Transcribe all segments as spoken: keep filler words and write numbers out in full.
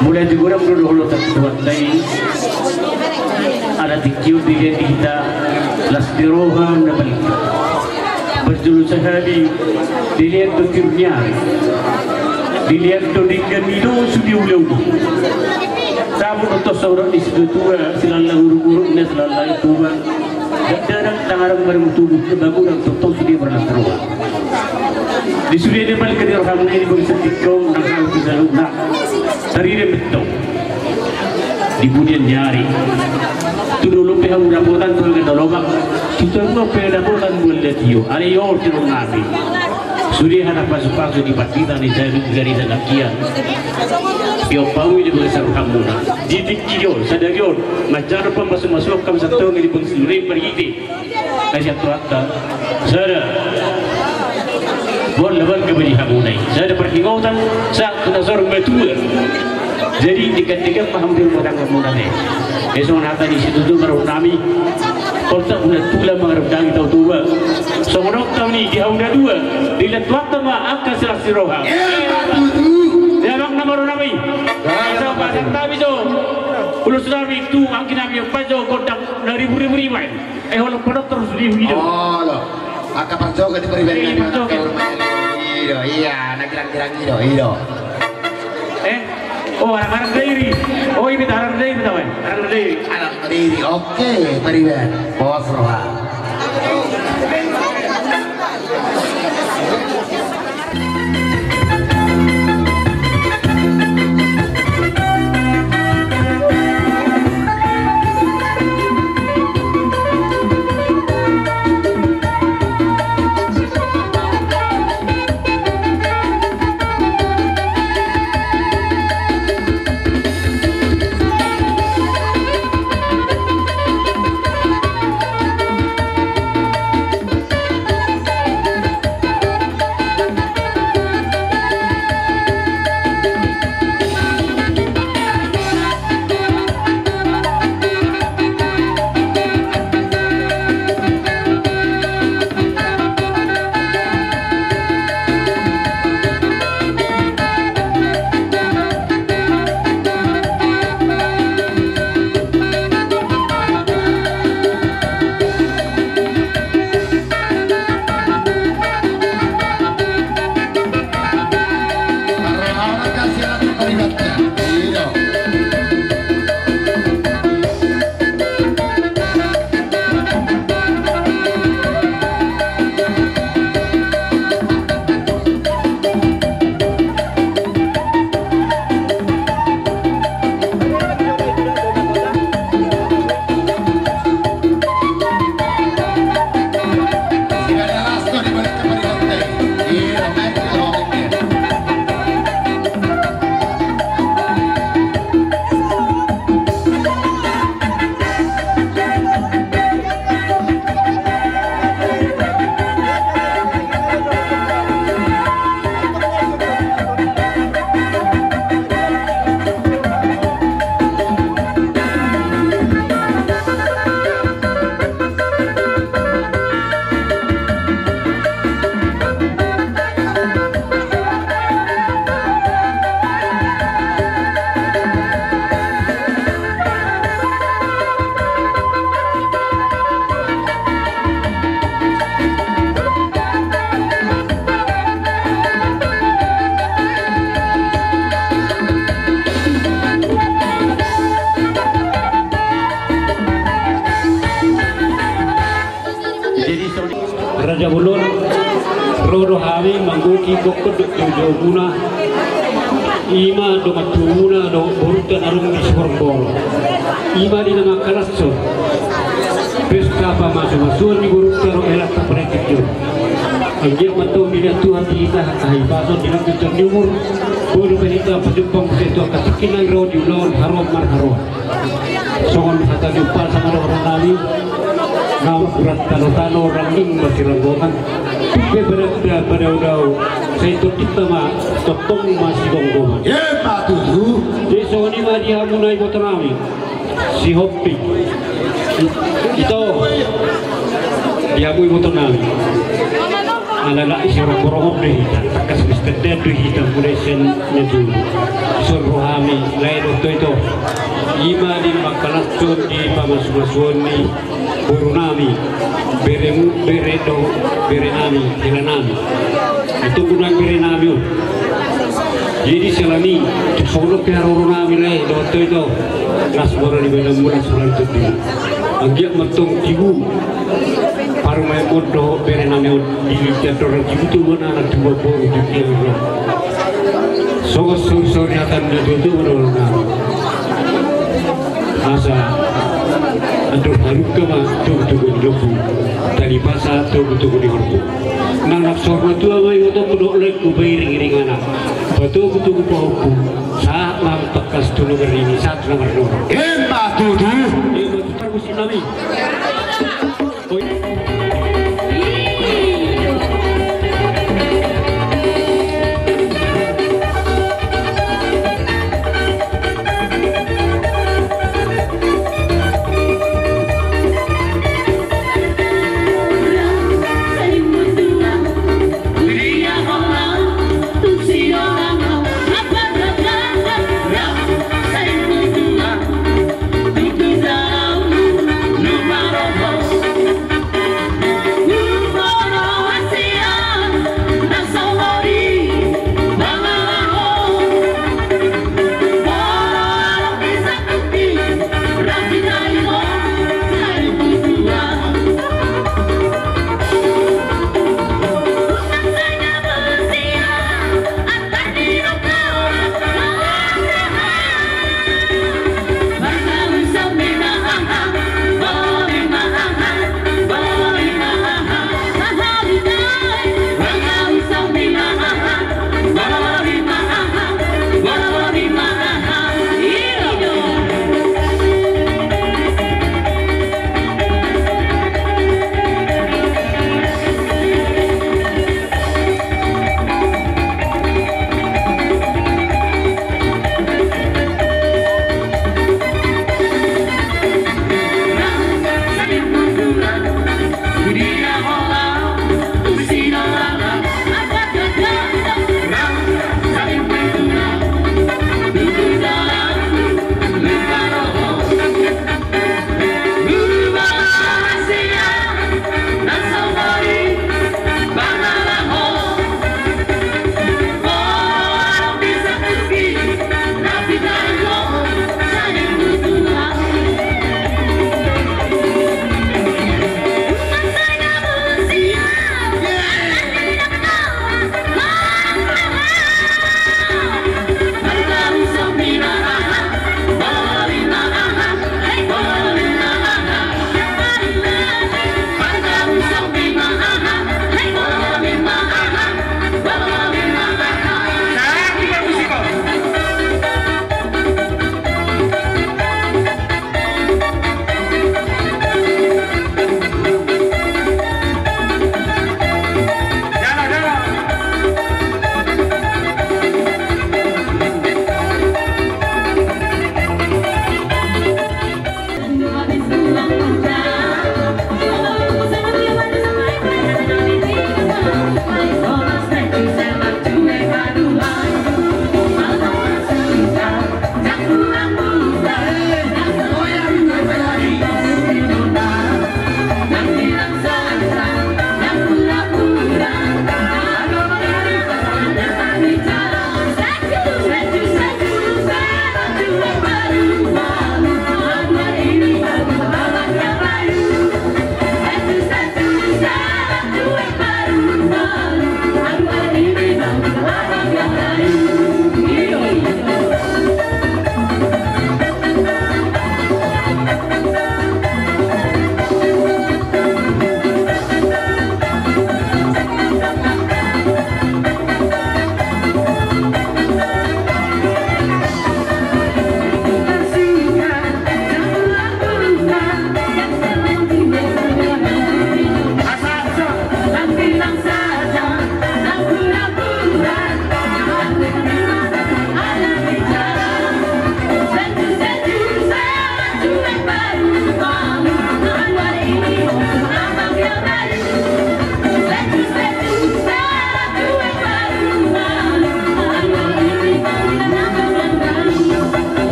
Molo ate godang do dohot Tuhanta i, ala tingki on dilehon di hita las ni roha na balga. Parjolo sahali dilehon do tiur ni ari, dilehon do denggan ni do sude ulaon i. Sahat do tongon songon ni situatua, silala guruguru na silala tuba. Dakdanak tangarang marmutubu, na godang tongon sude marlas roha. Di sude na balga di rohamuna i, di bagasan tingki on, nang hau tu jalukna, tarida mantong di pudian ni ari. Tu dolok pe hamu dapotan, tu haganuan lomak, tu tano pe dapotan mual na tio. Alai on tinodohon nami, sude hata pasupasu di pandita na di garisan nangkin, dipaui di bagasan rohamuna. Di tingki on, sadari on, manjalo pamasumasuon hamu santongin di bagasan ni marhite na sian Tuhanta. Sada, boan na balga ma di hamuna i, sada parhingotan sahat tu na saur matua. Jadi denggan-denggan ma hamu di rumah tanggamuna be. Jadi songon hata ni situatua ma dohonon nami: Poltak Bulan Tulang mangarantosi Tao Toba. Songon on taon i di hau na dua, dilehon Tuhanta ma angka silas ni roha. Emma tutu. Di amang nama ro nami. Asa pasantabi jo ulos nami tu anggi nami, pajo gondang na ribur-ribur i ma i. Eh, olo, padohot torus di, i do. Olo. Angka parjoget di pariban. Iya, parjoget. I do, iya, na girang-girang i do, i do. Eh, oh, arang-arang dairi. Oh, i ma i, arang dairi, arang dairi. Arang dairi, oke, pariban. Pos roha. Raja Bolon, ro do hami manggohi gokhon dohot jaujau muna, i ma dongan tubu muna dohot borunta na adong di Siborongborong. I ma di na mangkalashon pesta pamasumasuon ni borunta dohot helanta partingkian on. Anggiat ma tong dilehon Tuhan di hita angka hahipason, dilehon ginjang ni umur, boi dope hita pajumpang muse tu angka tingki na i ro di ulaon haroan marharoan. Songon hata ni umpasa ma dohonon nami: Na mangkurat tanotano, rangling masiranggongan, tung pe badanda padaodao, sai tondinta ma tongtong masigomgoman. Emma tutu. Jadi songon i ma di hamuna iboto nami, Sihombing. Ito, di hamu iboto nami. Alana i, sirongkorong do hita, tangkas mistenda do hita mulai sian na jolo. Dison rohami lae dohot ito, ima di mangkalashon, di pamasumasuon ni borunami, beremu, bere do, berenami, helanami. Itu guna berenami on. Jadi salami, songon pe haroronami lae dohot ito, las mora di badan mula sulan tadi. Anggiat ma tong tibu parumaenmon dohot berenami on, di liat dorang tibu tu mana anak dua boru di piang. Songon saur-saur ni hata ni na tuatua ma dohonon. Asa andor halumpang ma togutogu ni lombu, tali pasa togutogu ni horbo. Nang nang saur matua ma ibotomu dohot laengku, pairingiring anak, patogutogu pahompu. Sahat ma tangkas tu na marnini, sahat tu na marnono. Ima tutu. Ima tutu, parmusiknami.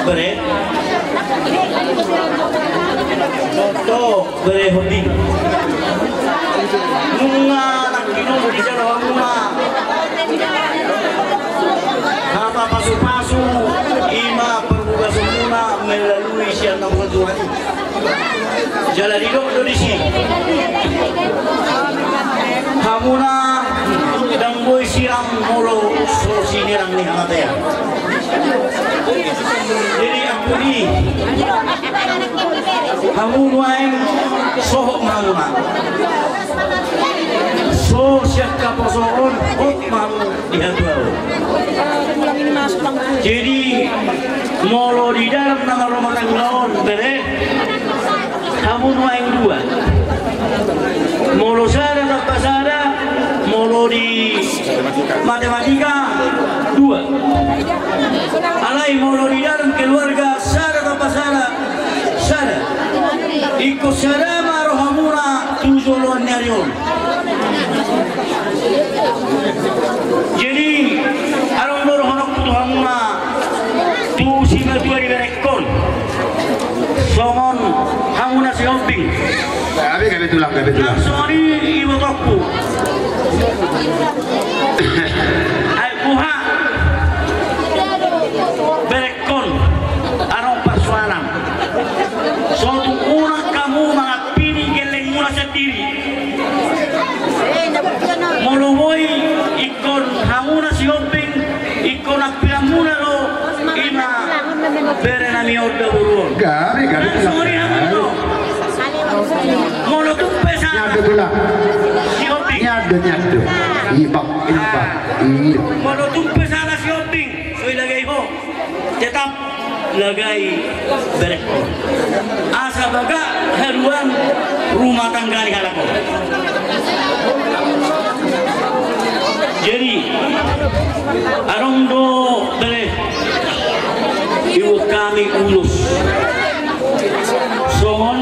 Bere. Tontu bere Hombing. Nunga nangkin on di jalo hamuna. Hata pasu-pasu, ima parmubason muna melalui sian na hurang Tuhan i. Jala didok do disi. Hamuna ndang boi sirang molo so sinirang ni hamatean. Jadi ampuni. Hamu nuaeng sohot ma hamuna. So sian haposoon hot ma hamu di hatuaon. Jadi molo di dalam na marrumah tangga on bere, hamu nuaeng dua. Molo sada tanpa sada, molo di matematika dua. Alai molo di dalam keluarga sada tanpa sada, sada. Ingkon sada ma rohamuna tu joloan ni ari on. Jadi adong do dohononku tu hamuna, tu simatua ni berengkon. Songon hamuna si Hombing. Gabe, gabe tulang, gabe tulang. Songon i ibotongku. Ai buha. Bereng kon, adong parsoalan. So tung unang hamu mangampini gellengmuna sandiri. Molo boi ingkon hamuna si Hombing, ingkon ampinanmuna do ima bere nami on da boru on. Gabe, gabe. Nang songon i hamu do. Molo tung pe sala si Hombing. Nyado, nyado. Ibak, ibak. Iya. Molo tung pe sala si Hombing. So ilagai ho, tetap lagai berengkon. Asa bagak haduan rumah tangga ni halak on. Jadi adong do bere, ibuat hami ulos. Songon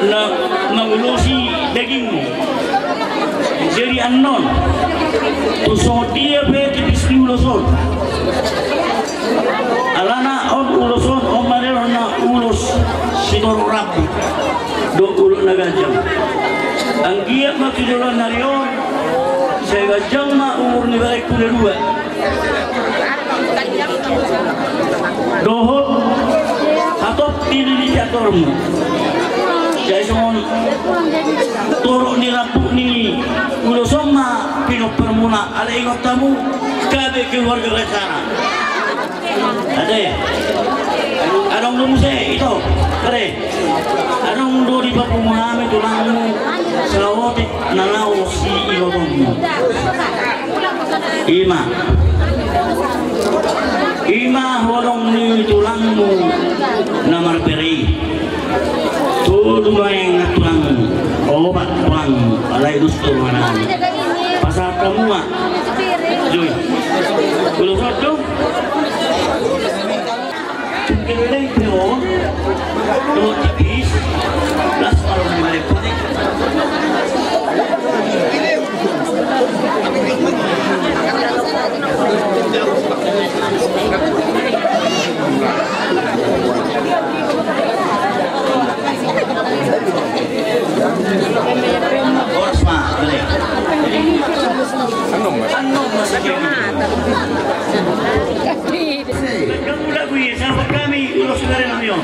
na mangulosi dagingmu. Jadi annon, tu songon dia pe tipis ni ulos on. Alana on ulos on, on ma nidokna ulos sitorop rambu dohot ulos na ganjang. Anggiat ma tu joloan ni ari on, sai ganjang ma umur ni berengku na dua. Dohot hatop ni lili ni atormu. Jadi songon torop ni rambu ni ulos on ma pinomparmuna, alai ingot hamu, gabe keluarga berencana. Ate. Adong do muse ito, bere. Adong do dipapungu hami tulangmu saotik na laho siihuthonmu. Ima. Ima holong ni tulangmu na marbere i. Tolu ma inna tulangmu, opat tulangmu, alai dos tolu ma nami. Pasahat hamu ma. Joi. Ulos on do. Tung geleng pe on. Dohot tipis. Las ma ro ni male pate. Horas ma, bere. Annon ma. Annon ma sadia. Gamu lagu i, sahabat kami, ulos bere nami on.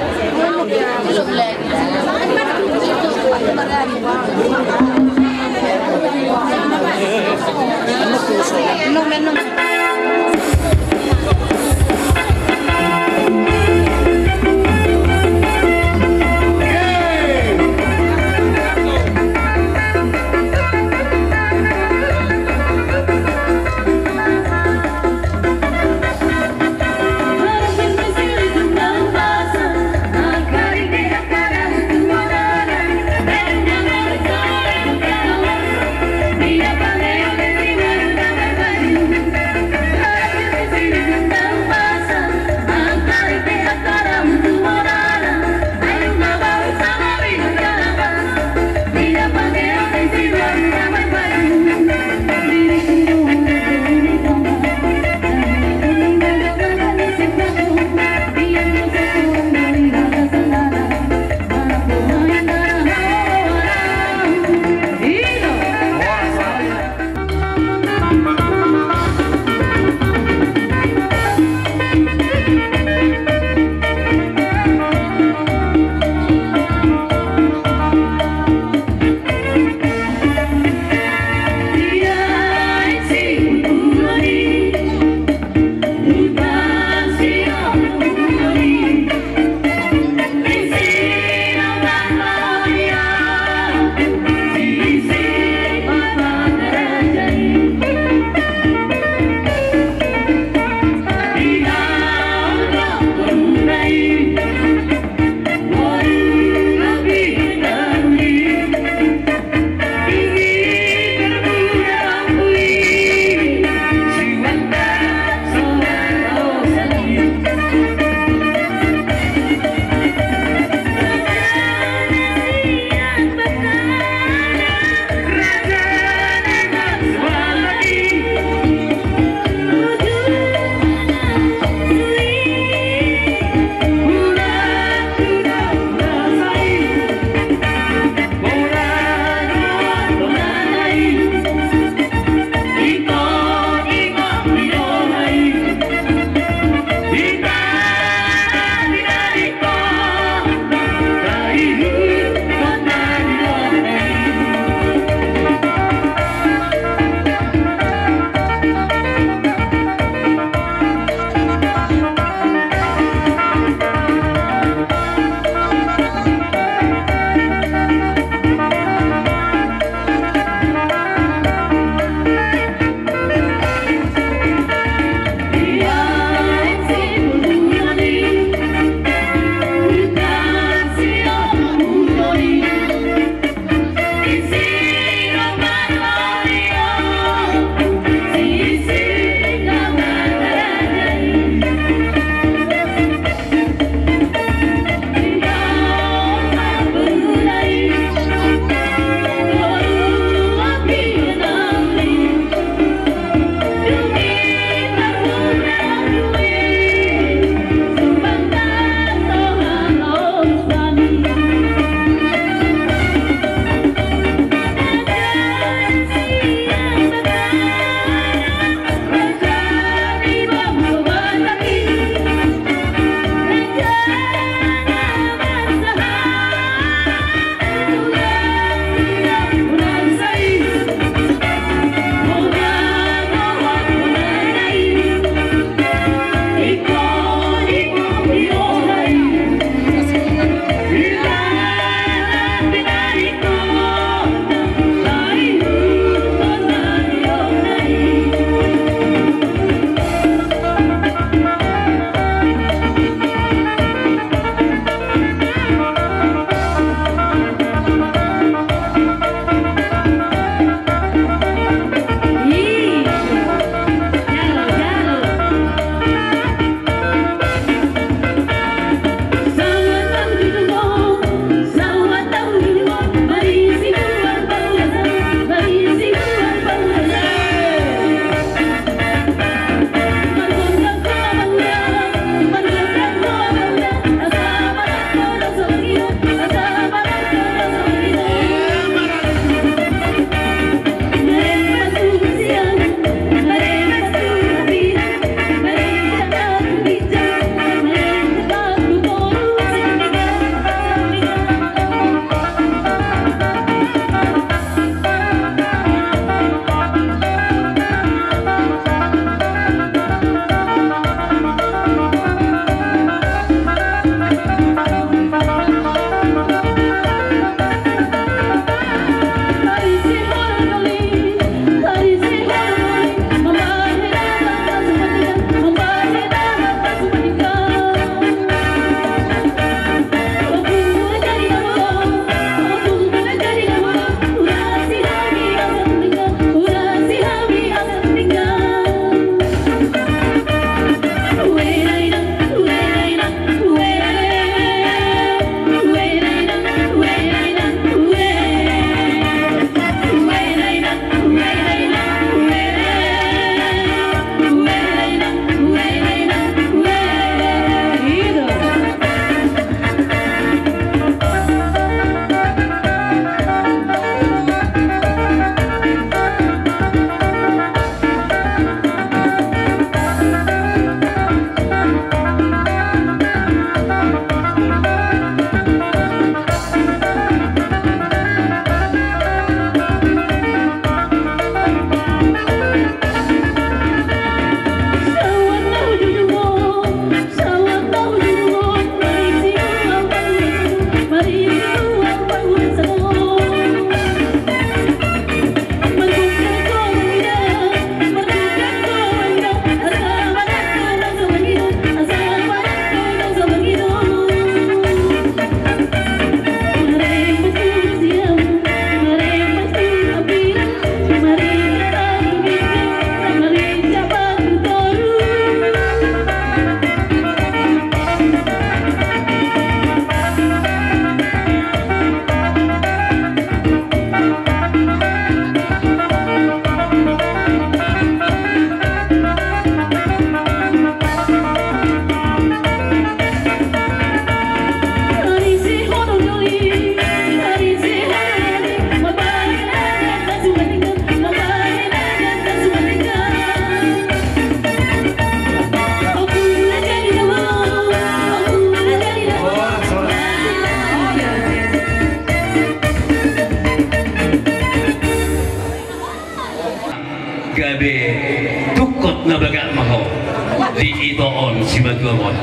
Ito on si Batuam on.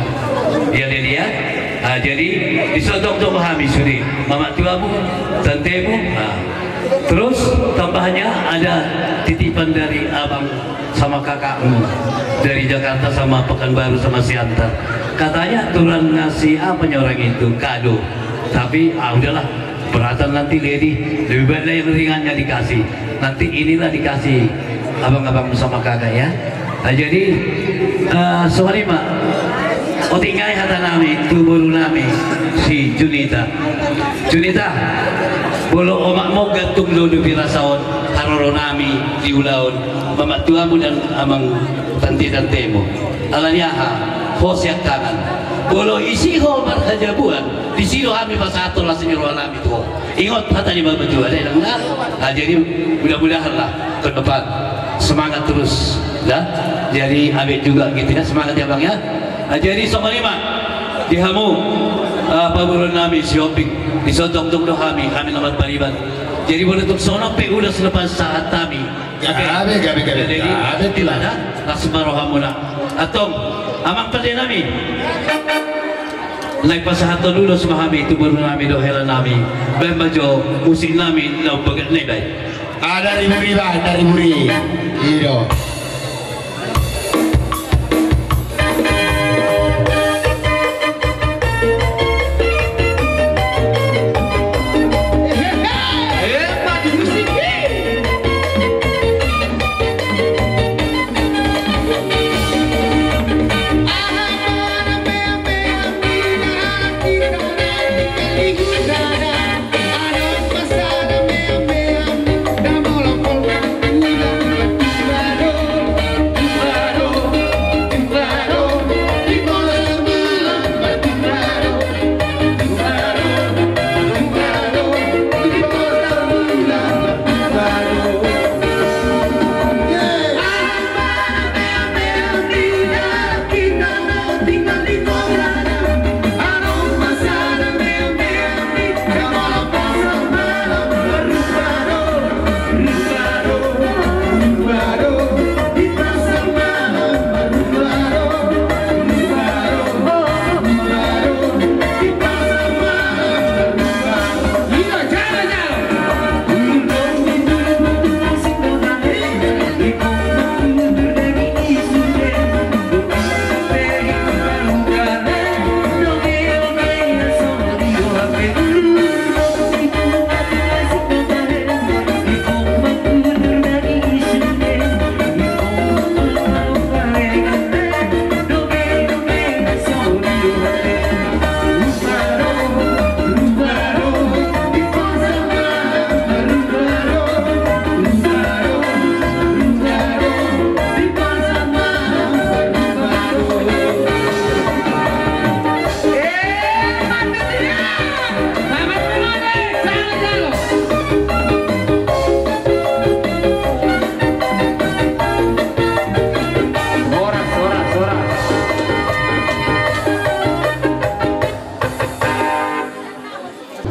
Ia, jadi, ia. Ah, jadi, dison do hami sude mamak tuamu, tantemu. Ah. Terus tambahnya ada titipan dari abang sama kakakmu dari Jakarta sama Pekanbaru sama Siantar. Katanya Turan ngasih apanya orang itu kado. Tapi, ah, udahlah, beratan nanti, Dedi. Lebih baik lah yang ringannya dikasih. Nanti inilah dikasih abang-abang sama kakak, ya. Nah, jadi, eh, songon i ma. Otik nai hata nami tu boru nami si Junita. Junita, molo omakmu gantung do di pirasaon, haroro nami di ulaon, mamak tuamu dan amang tante-tantemu. Alani aha, ho siangkangan. Molo isi ho marhajabuan, disi do hami pasahathon las ni roha nami tu ho. Ingot hata ni Bapa Tuhan, eh, dang na. Nah, jadi mudah-mudahan lah ke depan semangat terus, dah. Jadi abang juga gitu ya, semangat ya, Bang, ya. Nah, jadi songon i ma di hamu, eh, paboruon nami si Opik, dison do hami, hami na marpariban. Jadi molo tung songon on pe ulos na pasahat hami. Gabe, gabe, gabe, gabe. Jadi, gabe, gabe. Las ma rohamuna. Antong, amang pande nami. Lae pasahathon ulos ma hami tu boru nami dohot hela nami. Baen ma jo musik nami na umbahen na i, baen. Ah, dari muri, baen, dari muri. I do.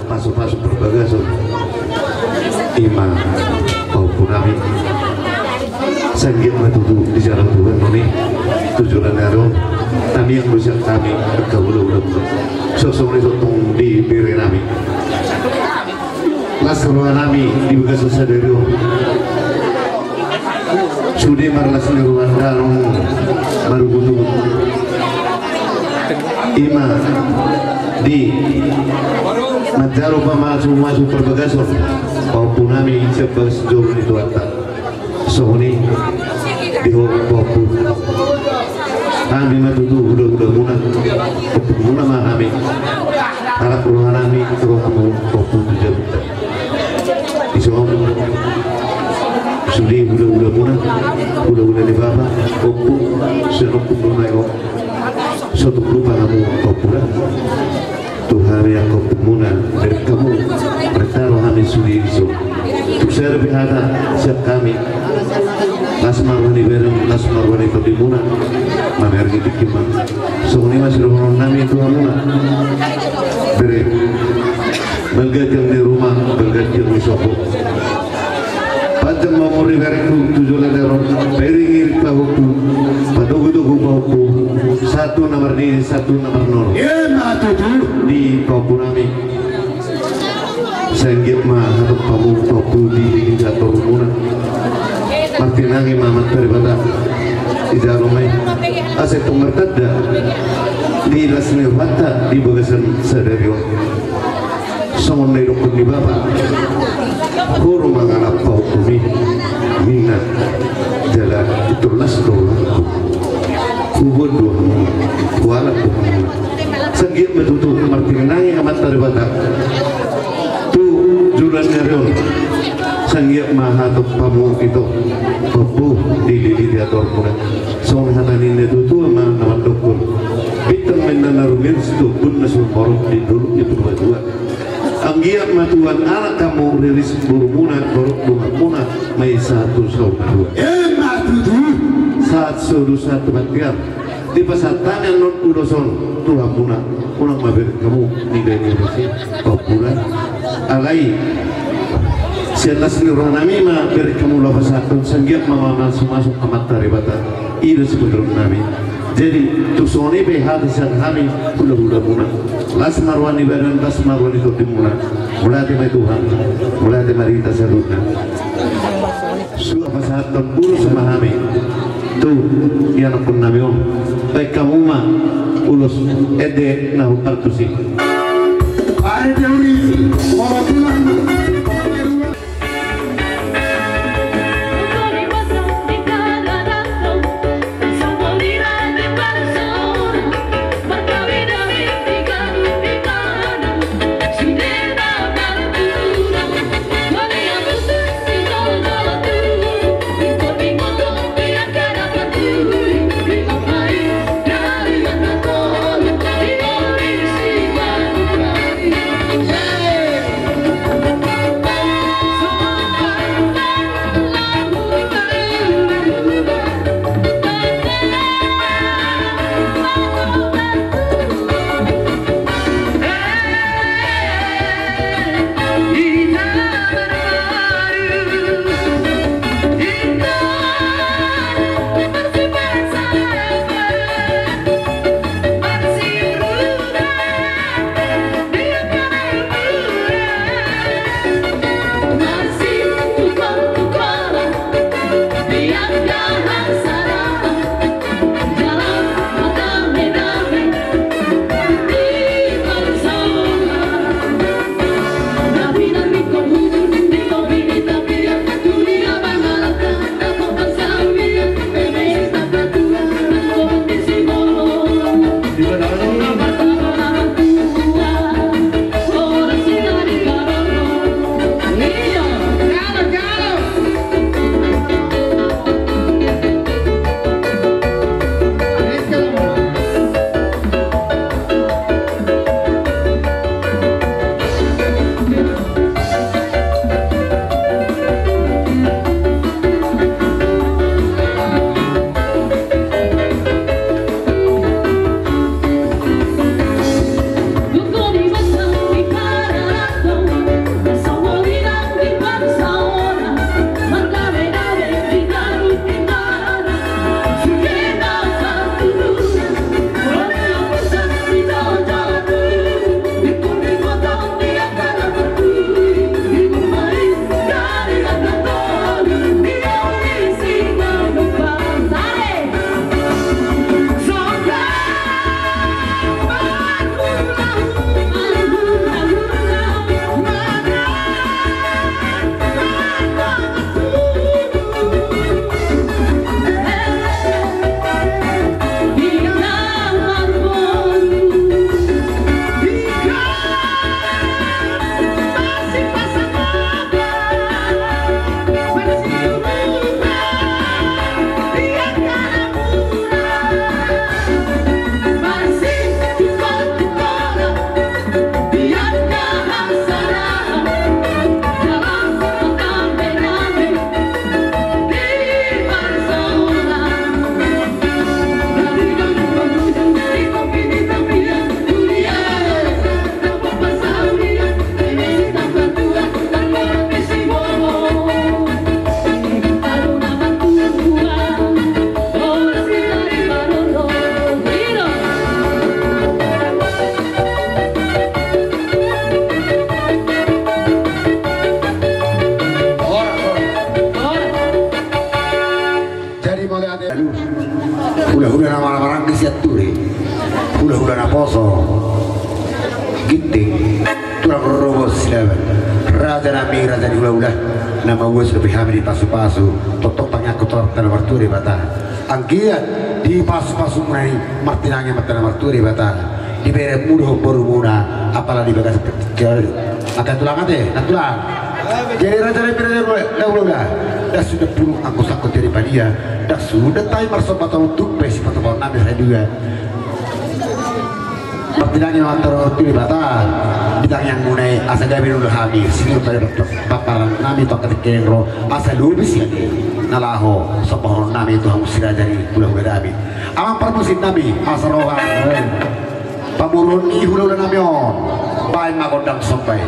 Pasu-pasu parbagason. I ma pahompu nami. Sai anggiat ma tutu dijalo Tuhan on i tu joloan ni ari on. Tangiang do sian hami angka hula-hula muna. Songon i tongtong di bere nami. Las roha nami di bagasan sadari on. Sude marlas ni roha ndang marugut-ugut. I ma di manjalo pamasu-masu parbagason pahompu nami sian bagas joro ni Tuhanta. Songon i di ho pahompu. Hami ma tutu hula-hula muna, pahompu muna ma hami. Halak roha nami, roha hamu pahompu tu jabunta. Dison sude hula-hula muna, hula-hula ni bapa, ompu, songon ompu muna i, so tung lupa hamu pahompu da. Tu hami angka ompu muna, berek hamu, bertaro hami sude dison. Tung sada pe hata sian hami. Las ma roha ni bere, las ma roha ni tondi muna. Mamereng i tingki ma. Songon i ma sidohonon nami tu hamuna. Bere. Balga tiang ni ruma, balga tiang ni sopo. Panjang ma umur ni berengku tu joloan ni ari on. Pairing-iring pahompu, patogu-togu pahompu. Sahat tu na marnini, sahat tu na marnono. Ima tutu. Di pahompu nami. Sai anggiat ma hatop hamu pahompu di lili di atormuna. Martinangi ma Amanta Debata. Ijalo ma i. Asa tong martanda di las ni rohanta di bagasan sadari on. Songon na didokkon ni bapa, ho do mangalap pahompumi, ninna, jala pintor las do rohangku. Huboan do hamuna, hualap do hamuna. Sai anggiat ma tutu martinangi Amanta Debata tu joloan ni ari on. Sai anggiat ma hatop hamu ito, pahompu di lili di atormuna. Songon hata ni natuatua ma na mandokkon, bintang ma inna na rumiris tu ombun na sumorop di dolok ni Purbatua. Anggiat ma tuan anak hamu, riris borumuna, borok donganmuna, ma i sahat tu saur matua. Ima tutu. Sahat solu sahat tu bontean. Dipasahat hami annon ulos on tu hamuna, unang ma bereng hamu nilai ni ulos i, pahompuna. Alai sian las ni roha nami ma bereng hamu laho pasahathon, sai anggiat ma mamasumasu Amanta Debata. I do sipangidoan nami. Jadi tung songon i pe hata sian hami hulahulamuna. Las ma roha ni badan, las ma roha ni tondimuna. Mauliate ma di Tuhan, mauliate ma di hita saluhutna. Suang pasahathon ulos ma hami tu ianakkon nami on. Baen hamu ma ulos ende na hombar tusi. Raja nami, raja ni hulahula, na mauas dope hami di pasupasu, tongtong tangiangku tu Amanta na martua Debata. Anggiat di pasupasumuna i martinangi Amanta na martua Debata, di berenmu dohot borumuna, apala di bagas angka tulang ate, na tulang. Jadi raja nami, raja ni hulahula, ndang suda purung anggo sangkot jadi padia, ndang suda tahi marsomba tong tung pe sipatupaon nami sai dua. Martinangi ma Amanta na martua Debata di tangiangmuna i, asa gabe do hami sinur pade pamparan nami tu angka tingki na ro, asa lobi sian i na laho sombahonon nami tu hamu si raja ni hulahula nami. Amang parmusim nami, asa roha pamoruon ni hulahula nami on, baen ma gondang somba i.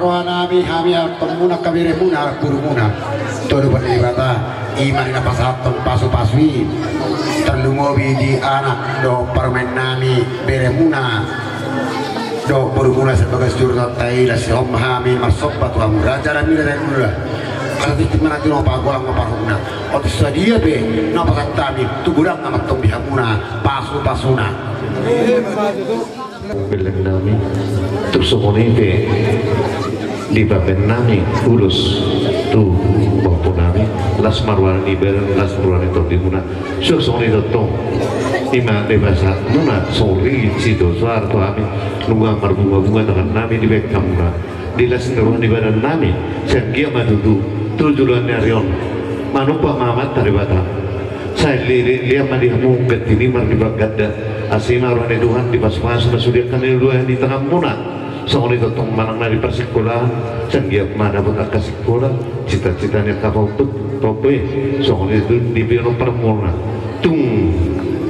Rohanami, hami antongmuna, angka beremuna, anak borumuna. Tolu pande Debata, i ma na pasahathon pasupasu i. Tarlumobi di anak dohot parumaennami, beremuna dohot borumuna, sebagai sujur tanta i, las hami marsomba tu hamu, raja nami, raja nami. Asa tingki ma na tinopa, golang ma parhukna. Otik sadia pe na pasahat hami, tu godang na martombi hamuna pasupasuna. Beleng nami, tung songon i pe di pamen nami ulos tu pahompu nami, las ma roha ni badan, las ma roha ni tondimuna. Suang songon i tongtong, i ma na pasahatmuna songon i, sitio soar tu hami, nunga marbungabunga tangan nami dibahen hamuna. Di las ni roha ni badan nami, sai anggiat ma tutu tu joloan ni ari on manumpak ma Amanta Debata. Sai li-, li-, liat ma di hamu ganti ni marlipat ganda. Asi ma roha ni Tuhan, dipasupasu ma sude angka na niula ni tanganmuna. Songon i tongtong manang na di parsingkolaan, sai anggiat ma dapot angka singkola, cita-cita ni angka pahompu, pahompu i. Songon i tu di pinompar muna. Tung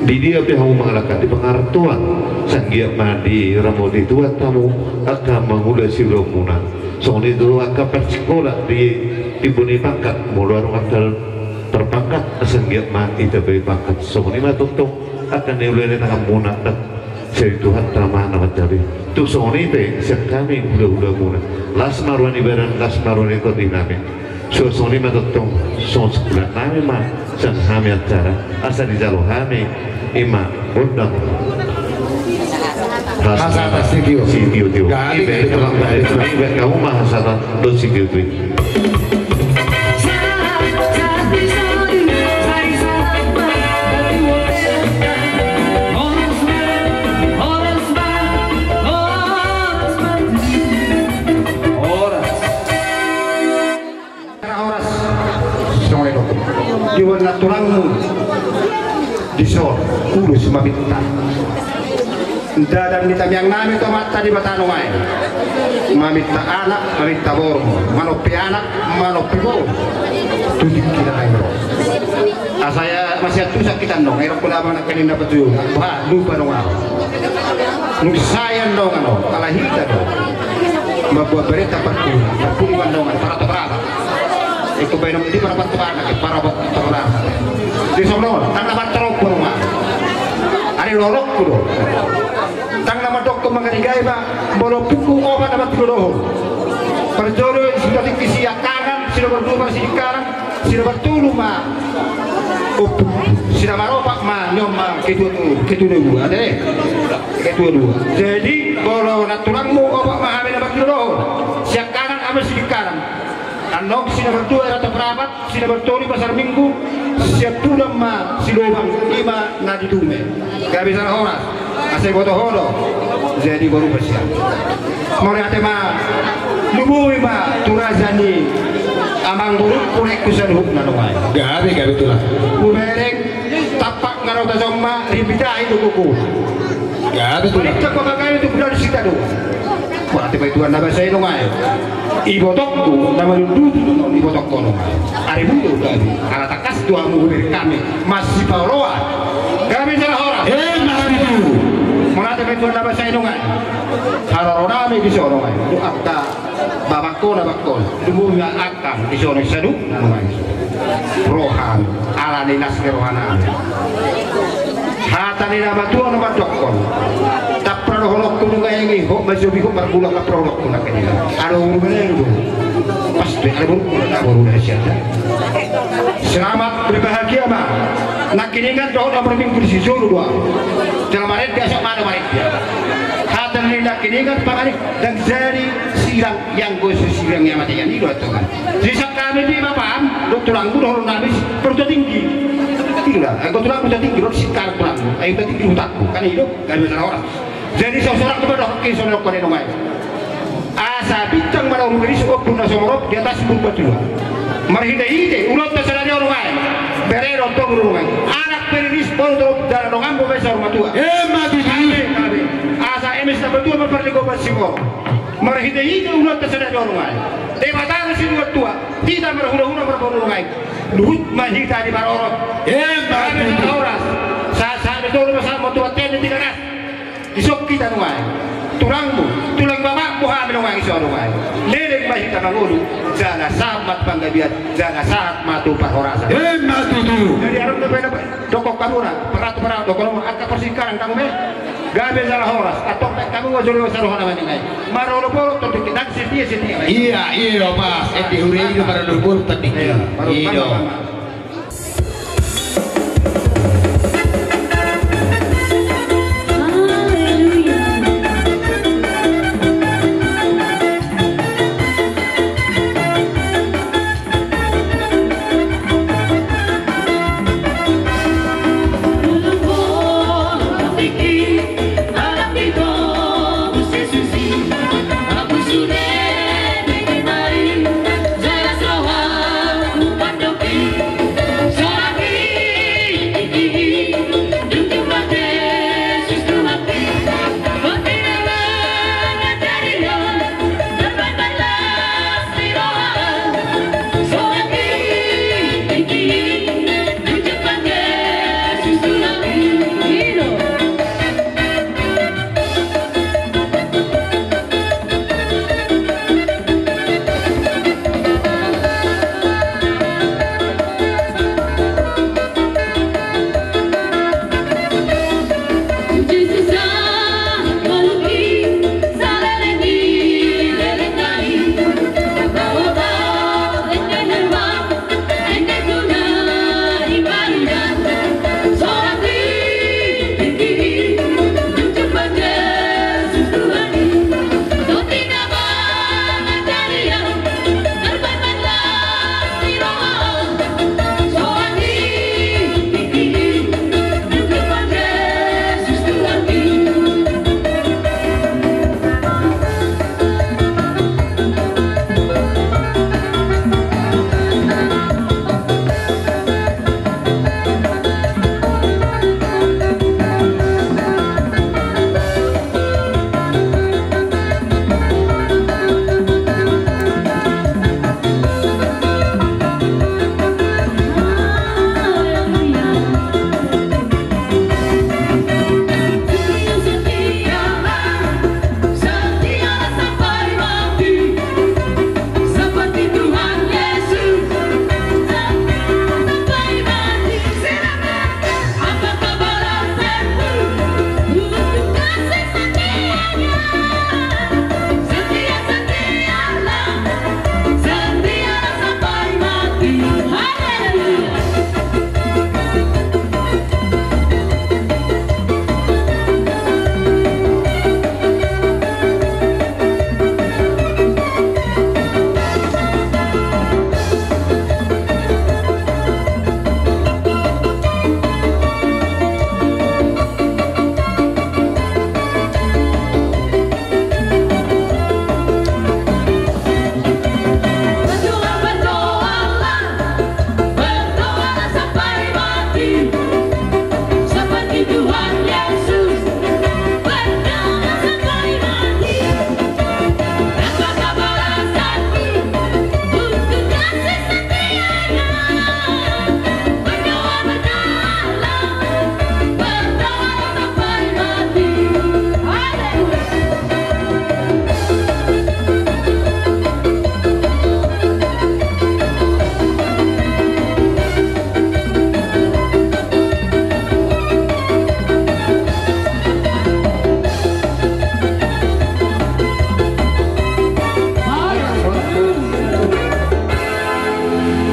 di dia pe hamu mangalangka di pangarantoan, sai anggiat ma diramoti Tuhan hamu angka mangula siulaonmuna. Songon i tu angka parsingkola di, di buni pangkat, molo adong angka parpangkat, sai anggiat ma ditambai pangkat. Songon i ma tongtong angka na niula ni tanganmuna, sai Tuhanta ma na manjalo. Tung songon i pe sian hami hulahulamuna, las ma roha ni badan, las ma roha ni tondi nami. Suang songon i ma tongtong, songon singkola nami ma sian hami acara, asa dijalo hami i ma gondang hasahatan sitio. Sitio, tio. Gabe, i pe gabe, tulang gabe, gabe, gabe, gabe, gabe, gabe, hasahatan dohot sitio, tio. Horas. Songon i do. Iboan na tulangmu dison, ulos maminta. Ndada ni tamiang nami tu Amanta Debata nuaeng. Maminta anak, maminta boru. Manompi anak, manompi boru. Tu tingki na lain ro. Asa ia masiantusan hita annon, ai ro hula ma nangkaning na patuju. Bah, lupa dong au. Nunga sai annon annon, ala hita do. Mambuat barita parpudi, parpudi mandongan, parata parata. Ingkon baenon di parapattoan, parapattoan. Di sono, tang na martorop rumah. Ari lolokku do. Tang na mandok tu mangarigai ma, molo ompungku opat na mati dohot. Parjolo, sudah tingki siangkangan, sudah berdua masih di kanan, sudah bertolu ma. Ompungku, sudah maropak ma, nyom ma, ketua tu, ketua dua, ate. Ketua dua. Jadi, molo na tulangmu opat ma hami na mati dohot. Siangkangan, ama si di kanan. Annon si na berdua, rata perapat, si na bertolu, pasar minggu, siap pulang ma, si lobang, i ma, na di dume. Gabe sala horas, asa iboto ho do, jadi boru pasian. Mauliate ma, lumobi ma, tu raja ni, amang boru, pulekku saluhutna do mai. Gabe, gabe tulang. Hubereng, tampak ngarau tajom ma, ribitahi do kuku. Gabe tulang. Palinta ko bagai tu bulan sita do. Wah, tiba itu anda bahasa inong ai. Ibotokku, nama dulu dulu ibotokku nong ai. Ari mudo gabe, ala takas dua muhu dari kami, masih paoloan. Gabe jala horas. Eh, mari dulu. Mona tiba itu anda bahasa inong ai. Haroro nami di sono ai. Lu angka babakko na bakko. Lu muna angka di sono sadu. Roham, ala ni las ni rohanami. Hata ni na matua na mandokkon. Tapra dohononku nunga ingi, hok majobi hok margula, tapra dohononku nangkaning. Ado uru beleru do. Pasti ado uru na uru na siada. Selamat berbahagia ma. Nangkiningan dohot na berminggu di sijolo doa. Jala maret biasa mana maret dia. Hata ni nangkiningan pangani dan jari sirang yang gosu sirang yang mati yang ido tongan. Jadi sian hami di ma paham, dohot tulangmu dohot nami, Perguruan Tinggi. Ido da, anggo tulangmu Perguruan Tinggi, dohot sian tulangmu, ai Perguruan Tinggi hutangku, kan ido, gabe sala horas. Jadi saotik ma dohot ke sono kone nongai. Asa bintang mana uru riris ombun na somorop di atas bun batua. Marhite-hite, ulonta sadari on nongai. Bere dohot boru nongai. Anak pe riris, boru dohot dala dongan, boru pe saur matua. Emma tutu. Gabe, gabe. Asa eme sita batua ma parligoman singor. Marhite-hite ulonta sadari on nongai. Debata na sinuan tua, hita marhula-hula marboru ngai. Luhut ma hita di parorot. Emma tutu. Horas. Sa, sa, betul, sa, mau tua tene tiga ras. Isok hita nuaeng. Tulangmu, tulang bapakmu hami. Nunga i so nunga i. Leleng ma hita mangolu, jala sahat ma tu panggabean, jala sahat ma tu parhorasan. Emma tutu. Jadi adong dope na dokon hamuna, paratu paratu dokon hamu angka parsingkaran hamu be. Gabe jala horas, antong pe hamu ma jolo saroha na maningai. Marolopolop tondingki, nang setia setia. Iya, iya, pas. Ende huria i do marolopolop tondingki. Iya, marolopolop.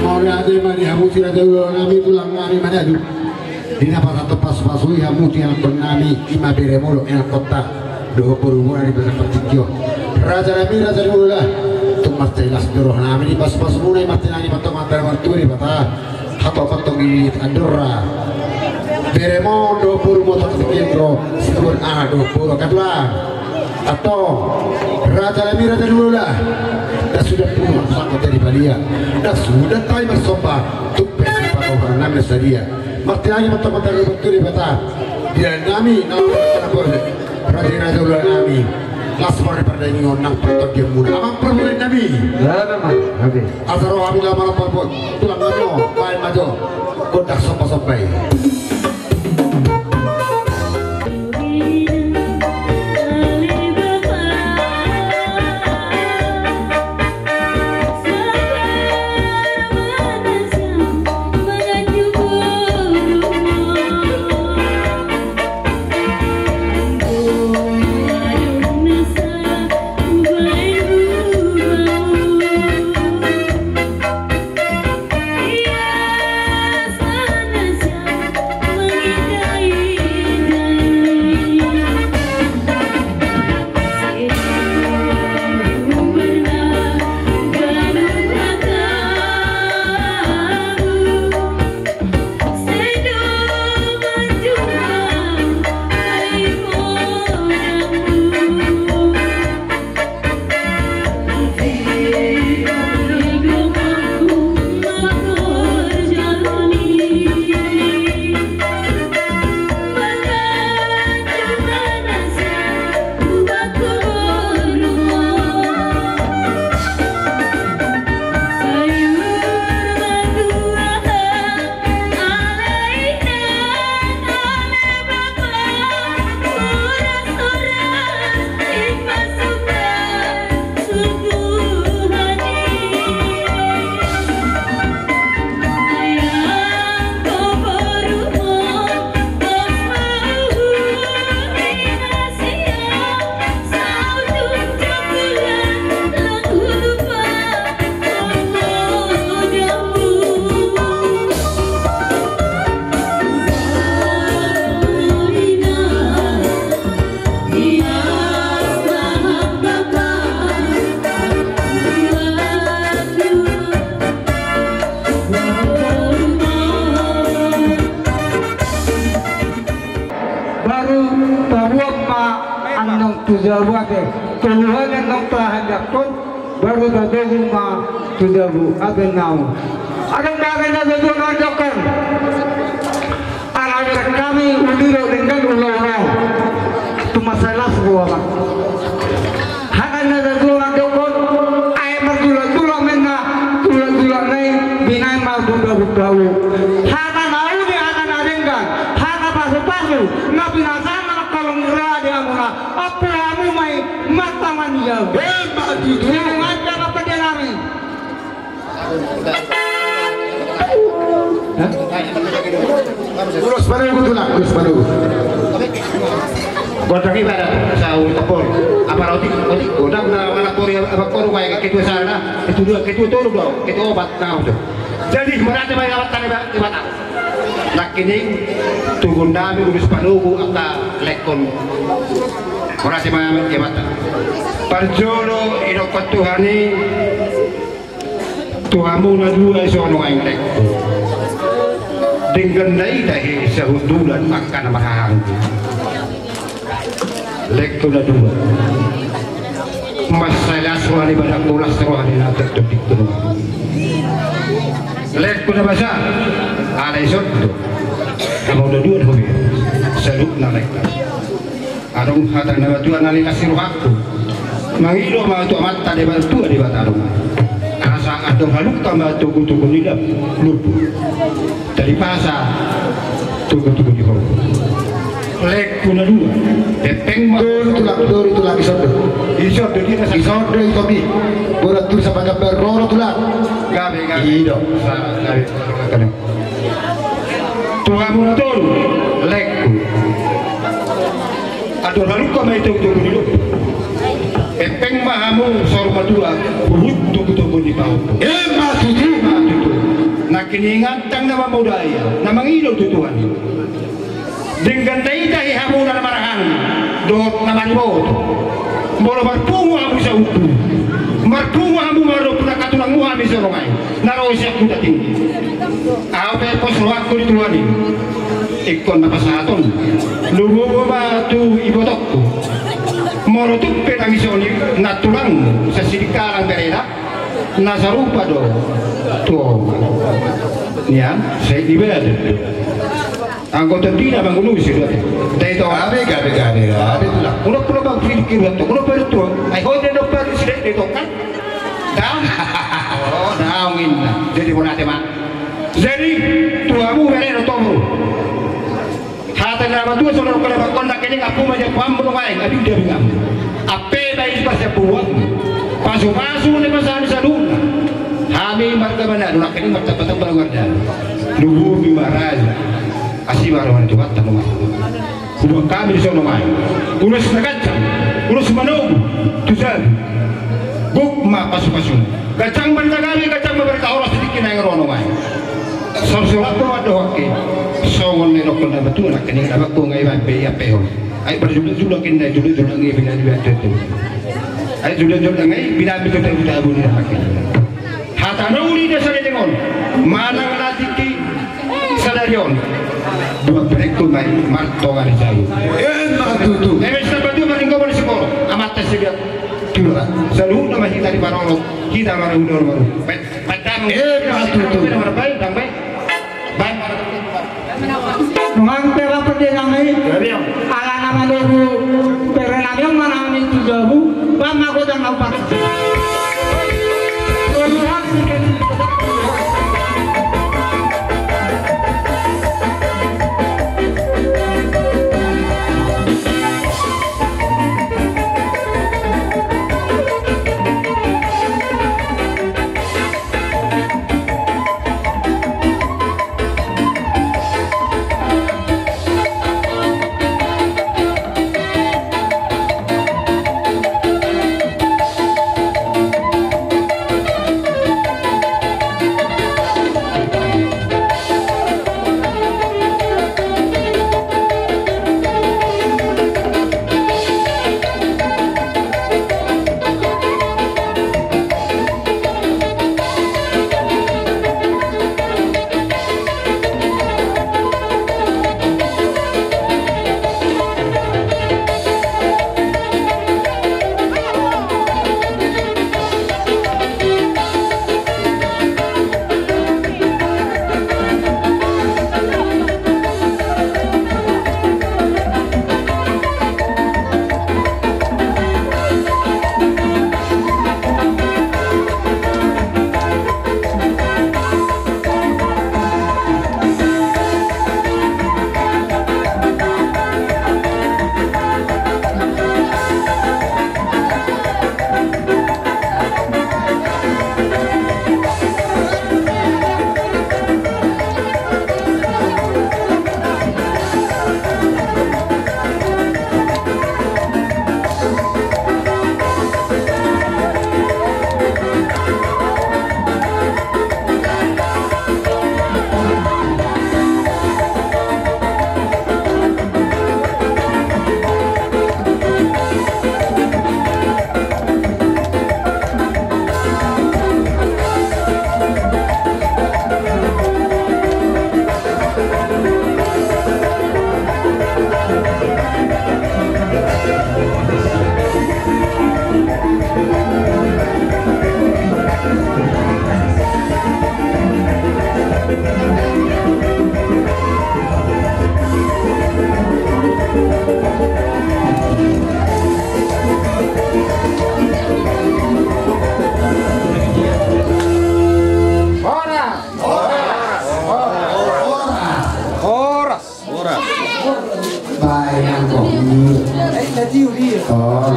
Mauliate ma di hamu si raja ulaon nami, tulang nami, mauliate. Di na pasahat pasu-pasu i hamu tu ianakhon nami, i ma beremuna dohot ianakhonta dohot borumuna di bagasan partingkian on. Raja nami, raja ni hulahula, tung mansai las do roha nami di pasu-pasumuna i, martinangi ma antong antara martua Debata. Hatop antong i andorra beremuna dohot borumuna, tong tingki ro situan anak dohot boru angka tulang. Antong raja nami, raja ni hulahula, na suda pulu sangkot jadi balia, na suda tahi marsomba, tung pe sipatohonan nami na sadia. Martinangi ma antong antara martua Debata di dalan nami na raja ni raja ulaon nami. Las ma di pardagingon nang partondianmuna, amang parboruon nami. Asa ro hami laho manopot tulang nami on, baen ma jo gondang somba-somba i. Jabu ate, tolu hali naung tahandakkon, baru tatogu ma tu jabu ate naung. Adong bagen na jabu naung dokkon. Ala hami uli do denggan ulaon on. Tu masalah sebuah ma. Hata na jabu naung dokkon, ai martulak-tulak menna, tulak-tulak nai, binaen ma tu jabu tau. Hata na uli, hata na denggan, hata pasu-pasu, na pinasahat na mangkalonggra di hamuna. Apu hamu ma i martangan jauh. Emma tutu. Jangan dapat pede nami. Hah? Ulos panogu tulang, ulos panogu. Godang ibarat, sau tepor. Apa roti, roti, godang na mana pori, apa koru kayak ketua sana, ketua dua, ketua tolu dong, ketua opat, nah, udah. Jadi, berarti banyak awak tadi, Pak, di Batak. Nangkining, tugun nami ulos panogu angka lekkon. Berarti banyak awak tadi. Parjolo, idokkon Tuhan i, tu hamu na dua i songon aek lekkon. Denggan daita he sahundulan angka na marhahaanggi. Lekkon na dua. Mansai las roha ni badakku, las roha ni na tondingku. Lekkon na basa, ala ison do. Hamu na dua do hobi. Saluhutna lekkon. Adong hata na matua na lilas ni rohangku. Mangido ma tu Amanta Debata, tua Debata adong. Asa adong halumpang ma togu-togu ni lombu. Taripasa togu-togu ni horbo. Lekkon na dua. Pepeng ma. Dori tulang, dori tulang, ison do. Ison do dia na sa- ison do, ison do. Borat tu sapagambar roro tulang. Gabe, gabe. Ido. Sa-, gabe. Tu hamu na tolu, lekkon. Adong halumpang ma i togu-togu ni lombu. Pepeng ma hamu saur matua, huhut togu-togu ni pahompu. Emma tutu. Emma tutu. Nangkining, ndang na mamodai, na mangido tu Tuhan i. Denggan daita he hamu na marhahaanggi dohot na mariboto. Molo marpungu hamu sahutu, marpungu hamu mardongan na katulangmu hami songon i. Na ro sian Huta Tinggi. Au pe pos rohangku di Tuhan i. Ingkon na pasahaton. Lumobi ma tu ibotongku. Molo tung pe tangiso ni nantulangmu, sasidi kalang berena, na sarupa do tu ho. Nian, sai di beda. Anggo tondina mangurusi do ate. Dai to. Gabe, gabe, gabe, gabe tulang. Kulo, kulo bang pilih kiri to. Kulo baru tua. Ai ho dia dopat si dai, dai to kan. Daong. Oh, daong inna. Jadi bona ate ma. Jadi tu hamu bere do tomu. Hata na matua songon kena bakon na kening apu ma japu ambo do maeng adi dia bingam. Ape bai pas japu uang. Pasu-pasu ni pasahan saduna. Hami marga mana do na kening martamba-tamba luar dan. Luhur di maraja. Asi ma roha ni Tuhanta nunga. Hubuat hami di son nunga i. Ulos na ganjang, ulos manogu, tu jabu. Gok ma pasu-pasuna. Ganjang ma na gabe, ganjang ma berita horas di tingki na i ro nunga i. Saur-saur anggo ma dohot ke. Songon na idokkon na matua na kening na bakko ngai ban be ia pehon. Ai berjulak-julak inna i, julak-julak ngai bina di batu tu. Ai julak-julak ngai bina di batu tu, bina di batu tu. Hata na uli do sadari on, manang na tingki sadari on. Dua perekku mai martonga ni jabu. Emma tutu. Eme sambatu maringgo mani sikoro. Amanta sibiat. Tulang. Saluhutna ma hita di parorot, hita marahudor baru. Pe-, pedang. Emma tutu. Pedang, pedang, pedang. Baik. Nunga pe rap pede nami, ala na manogu bere nami on ma nami tu jabu, baen ma godang na umpat. Horas! Horas! Horas! Horas! Baik, Angkong. Oh.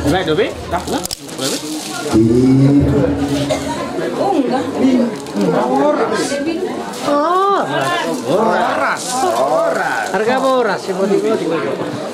Baik, Dobi. Dah, dah. Horas! Horas! Horas! Harga horas, si bodi-bodi.